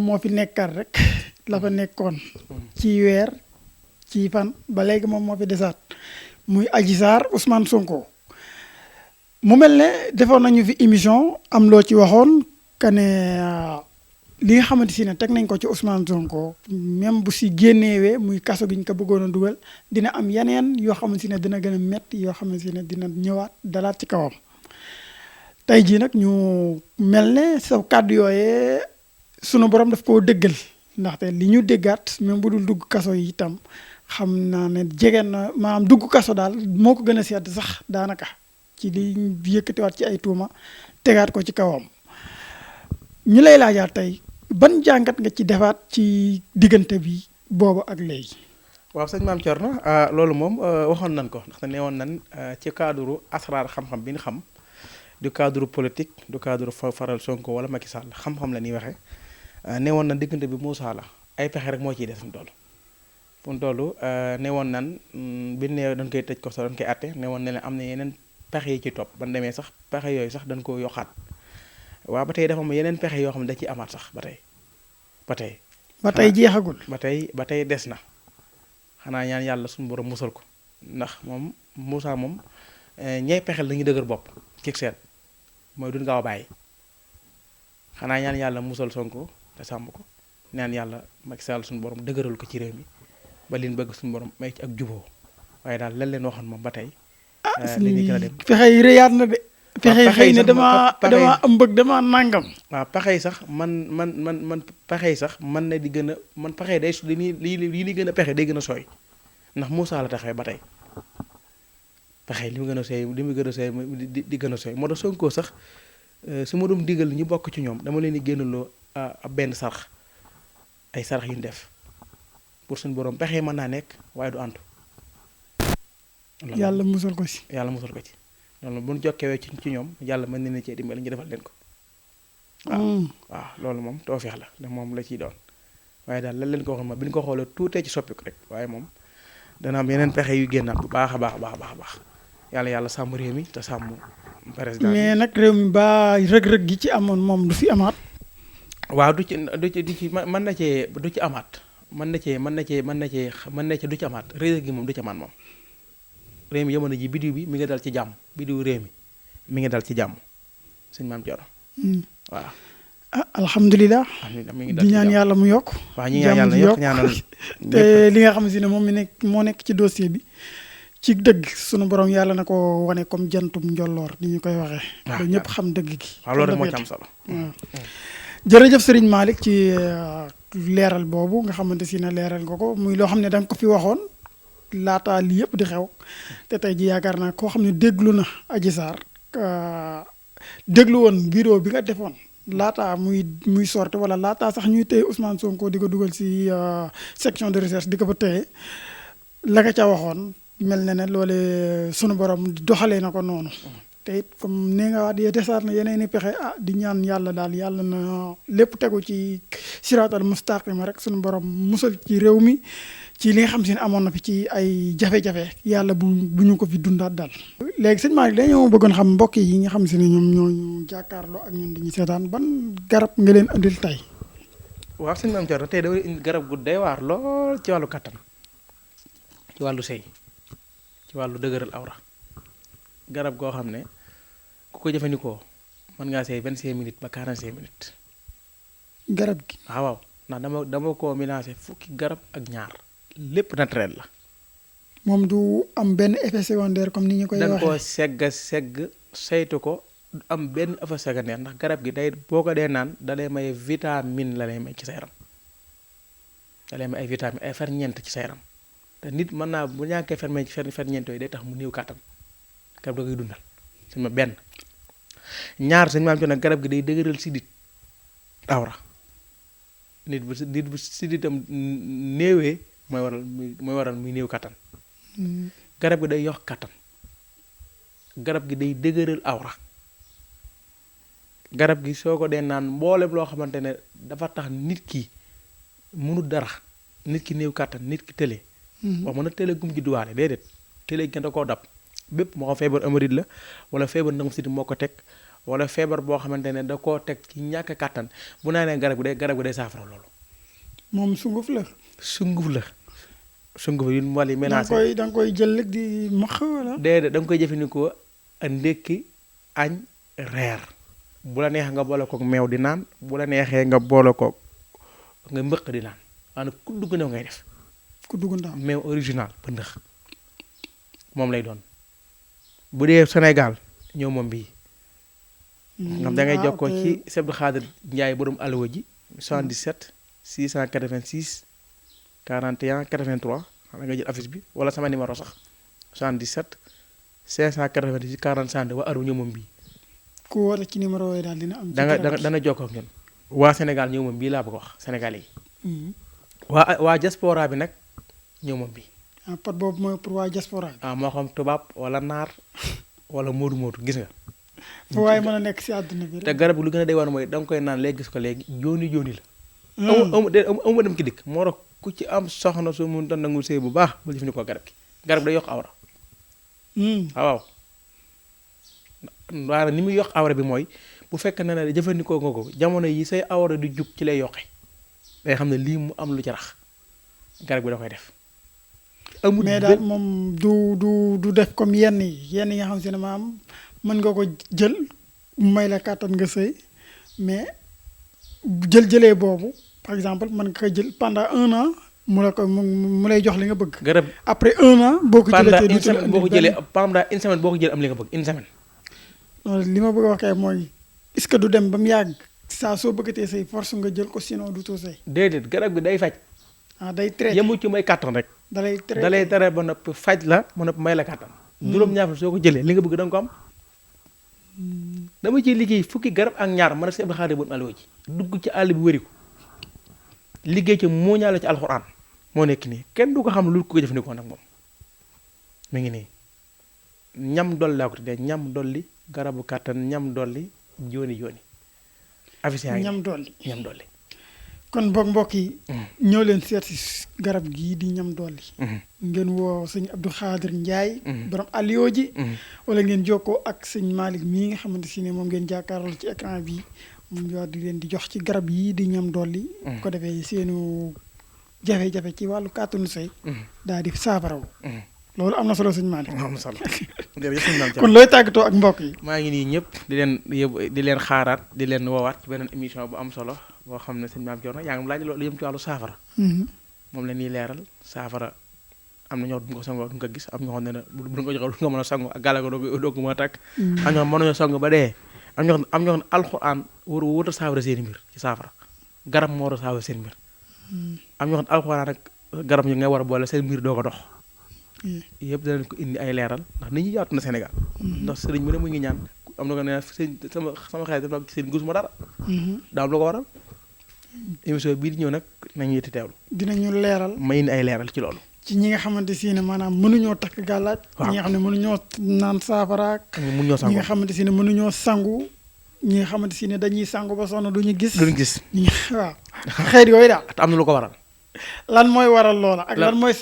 moo fi nekkaat rek la fa nekkoon ci weer ci fan ba léegi moom moo fi desaat muy Adji Sarr Ousmane Sonko mu mel ne defoon nañu fi émission am loo ci waxoon que ne li nga xamante si ne teg nañ ko ci Ousmane Sonko même bu si génnewee muy kaso gi ñu ko bëggoon a dugal dina am yeneen yoo xamante si ne dina gën a metti yoo xamante si ne dina ñëwaat dalaat ci kawam tey jii nag ñu mel ne sa kàddu yooyee sunu borom daf koo dëggal ndaxte li ñu déggaat même bu dul dugg kaso yi itam xam naa ne jege na maanaam dugg kaso daal moo ko gën a sedd sax daanaka ci li yëkkatiwaat ci ay tuuma tegaat ko ci kawam ñu lay laajaat tey ban jàngat nga ci defaat ci diggante bi boobu ak léegi. waaw sëñ Maam Thierno loolu moom waxoon nañ ko ndaxte ne woon nañ ci cadre asraar xam-xam bi ñu xam du cadre politique du cadre faral Sonko wala Macky Sall xam-xam la ñuy waxee ne woon nañ diggante bi Moussa la ay pexe rek moo ciy des fu mu toll ne woon nan bi ne dañ koy tëj ko sax dañ koy àtte ne woon ne leen am na yeneen pexe yi ci topp ban demee sax pexe yooyu sax dañ ko yokkaat waaw ba tey dafa am yeneen pexe yoo xam ne da ci amaat sax ba tey jeexagul ba tey des na xanaa ñaan yàlla suñu borom musal ko ndax moom Moussa moom ñey pexel dañuy dëgër bopp ci seet mooy duñ gaaw a bàyyi xanaa ñaan yàlla musal Sonko te sàmm ko ñaan yàlla Macky Sall suñu borom dëgëral ko ci réew mi ba liñ bëgg suñu borom may ci ak juboo waaye daal lan leen waxoon moom ba tey dañuy gën a dem pexe yi rëyaat na de pexe yi xëy na dama am bëgg dama nàngam waaw pexe yi sax man pexe yi sax man na di gën a man pexe yi day lii li gën a pexe day gën a sooy ndax Moussa la taxawee ba tey pexe yi li mu gën a sooy di gën a sooy moo tax Sonko sax su ma doon digal ñu bokk ci ñoom dama leen di génnaloo ab benn sarax ay sarax yu ñu def pour suñu borom pexe mën naa nekk waaye du antu yàlla musal ko ci loolu bu ñu jokkewee ci ñoom yàlla mën na cee dimbali ñu defal leen ko waaw loolu moom tawfeex la ndax moom la ciy doon waaye daal lan leen ko waxoon ma bi ñu ko xoolee tuutee ci soppiku rek waaye moom dana am yeneen pexe yu génnaat bu baax a baax yàlla sàmm réew mi te sàmm président mais nag réew mi ba rëg-rëg gi ci amoon moom du fi amaat waaw du ci mën na cee du ci amaat mën na cee du ci amaat rëg-rëg gi moom du ci amaat moom réew mi jamono ji bidiw bi mi ngi dal ci jàmm bidiw réew mi ngi dal ci jàmm sëñ Maam Thierno waaw alhamdulilah di ñaan yàlla mu yokk waaw ñu ñaan yàlla yokk ñaanal te li nga xam si ne moom moo nekk ci dossier bi ci dëgg sunu borom yàlla na ko wane comme jantum njolloor ni ñu koy waxee ba ñëpp xam dëgg gi waaw loolu rek moo ci am solo jërëjëf Serigne Malick ci leeral boobu nga xamante si ne leeral nga ko muy loo xam ne da nga ko fi waxoon laataa lii yëpp di xew te tey ji yaakaar naa koo xam ne déglu na Adji Sarr déglu woon vidéo bi nga defoon laataa muy sorte wala laataa sax ñuy téye Ousmane Sonko di ko dugal si section de recherche di ko fa téye la nga ca waxoon mel na ne loole sunu borom doxalee na ko noonu te it comme ni nga wax di desaat na yeneen i pexe di ñaan yàlla daal yàlla na lépp tegu ci siraatal mustaqima rek sunu borom musal ci réew mi ci li nga xam si ne amoon na fi ci ay jafe-jafe yàlla bu ñu ko fi dundaat daal. léegi sëñ Malick dañoo bëggoon xam mbokk yi nga xam si ne ñoom ñooñu jàkkaarloo ak ñun dañuy seetaan ban garab nga leen andil tey. waaw sëñ Maam Thierno tey dama indi garab gu day waar lool ci wàllu kattan ci wàllu sëy ci wàllu dëgëral awra garab goo xam ne ku ko jëfandikoo mën ngaa sëy 25 minutes ba 45 minutes. garab gi waaw ndax dama koo mélangé fukki garab ak ñaar. lépp naturel la. moom du am benn effet secondaire comme ni ñu koy waxee. dañ koo segg saytu ko du am benn effet secondaire ndax garab gi day boo ko dee naan da lay may vitamine la lay may ci sa yaram da lay may ay vitamine ay ferñeent ci sa yaram te nit mën naa bu ñàkkee ferñeent yooyu day tax mu néew kàttan garab da koy dundal suñ ma benn ñaar suñu maam ci nag garab gi day dëgëral sidit awra nit bu siditam néewee mooy waral muy néew kattan garab gi day yokk kattan garab gi day dëgëral awra garab gi soo ko dee naan mboolem loo xamante ne dafa tax nit ki mënul dara nit ki néew kattan nit ki tële wax mën a tële gum ji duwaale déedéet tële gi da koo dab bépp moo xam feebar hémorroïde la wala feebar ndoxum siti moo ko teg wala feebar boo xamante ne da koo teg ci ñàkk kàttan bu naanee garab gi day saafara loolu. moom sunguf la. sunguf la sunguf yu wala da nga mélangé. koy da nga koy jël rek di maq wala. déedéet da nga koy jëfandikoo ndékki añ reer bu la neexee nga boole kook meew di naan bu la neexee nga boole kook nga mbëq di naan maanaam ku dugg new ngay def ku dugg ndaw. meew original ba ndëx moom lay doon bu dee Sénégal ñëw moom bii nga xam da ngay jokkoo ci Sebdu Xaadir Njaay borom alwa ji 77 686 41 83 xam nga jël affiche bi wala sama numéro sax 77 598 40 62 waa aru ñëw moom bii ku woote ci numéro yooyu daal dina am. dana jokkoo ak ñun waa Sénégal ñëw moom bii laa bëgg wax Sénégalais yi waa diaspora bi nag ñëw moom bii pot boobu mooy pour waa diaspora bi. moo xam tubaab wala naar wala moodu gis nga. fu waaye mën a nekk si àdduna bi rek. te garab gi lu gën a day war mooy da nga koy naan léegi gis ko léegi jooni la. amu dem ki dikk moo tax ku ci am soxna soo mun doon nangu sëy bu baax bu jëfandikoo garab day yokk awra. waaw waaye ni muy yokk awra bi mooy bu fekkee ne jëfandikoo nga ko jamono yi say awra di jug ci lay yokke day xam ne lii mu am lu ci rax garab gi da koy def. amul mais daal moom du def comme yenn yi nga xam si ne maam mën nga ko jël may la kàttan nga sëy mais jëlee boobu par exemple mën nga ko jël pendant 1 an mu lay jox li nga bëgg. garab après 1 an. boo ko jëlee une semaine boo ko jëlee pendant une semaine boo ko jëlee am li nga bëgg une semaine. non li ma bëgg a wax kay mooy est-ce que du dem ba mu yàgg saa soo bëggatee sëy force nga jël ko sinon du too sëy. déedéet garab gi day faj. day traité yemu ci may kàttan rek. dalay tere ba noppi faj la ba noppi may la kàttan. juróom-ñaar soo ko jëlee li nga bëgg da nga ko am. dama ciy liggéey fukki garab ak ñaar man ak si Abdou Xaadir bon alwa ji dugg ci àll bi wëri ko liggéey ci moo ñaale ci alxuraan moo nekk nii kenn du ko xam lu ko jëfandikoo nag moom mi ngi nii ñam dolli laa ko tuddee ñam dolli garabu kàttan ñam dolli jooni affiche yaa ngi ñam dolli kon boog mbokk yi ñëw leen seet si garab gii di ñam dolli ngeen woo sëñ Abdou Xaadir Njaay borom alio ji wala ngeen jokkoo ak sëñ Malick mii nga xamante si ne moom ngeen jàkkaarloo ci écran bi mu ñëwaat di leen di jox ci garab yii di ñam dolli ko defee seenu jafe-jafe ci wàllu kàttanu sëy daal di saafarawu loolu am na solo sëñ Malick. am na solo kon looy tàggatoo ak mbokk yi. maa ngi nii ñëpp di leen xaaraat di leen woowaat ci beneen émission bu am solo boo xam ne sëñ Maam Cerno yaa ngi mu laaj loolu yëm ci wàllu saafara. moom la ñuy leeral saafara am na ñoo du nga ko sangoo du nga ko gis am ñoo xam ne bu nga ko joxee du nga mën a sangu ak gàllankoor doo ko mën a takk. am ñoo xam mënuñoo sangu ba dee am ñoo xam ne alxuraan wut a saafara seen mbir ci saafara garab moo war a saafara seen mbir. am ñoo xam ne alxuraan ak garab yi nga war a boole seen mbir doo ko dox. yëpp danañ ko indi ay leeral ndax nit ñi yaatu na Sénégal. ndax sëriñ mu ne mu ngi ñaan am na ko ne sëñ sama xel dafa ci sëriñ gisuma dara. daa am lu ko waral. émission bii di ñëw nag nañu yetti teewlu. dinañu leeral. ma indi ay leeral ci loolu. ci ñi nga xamante si ne maanaam mënuñoo takk gàllaaj. ñi nga xam ne mënuñoo naan saafaraak. mënuñoo sangu ñi nga xamante si ne mënuñoo sangu. ñi nga xamante si ne dañuy sangu ba sonn duñu gis. duñu gis waaw xeet yooyu daal. te am na lu ko waral. lan mooy waral loola ak lan mooy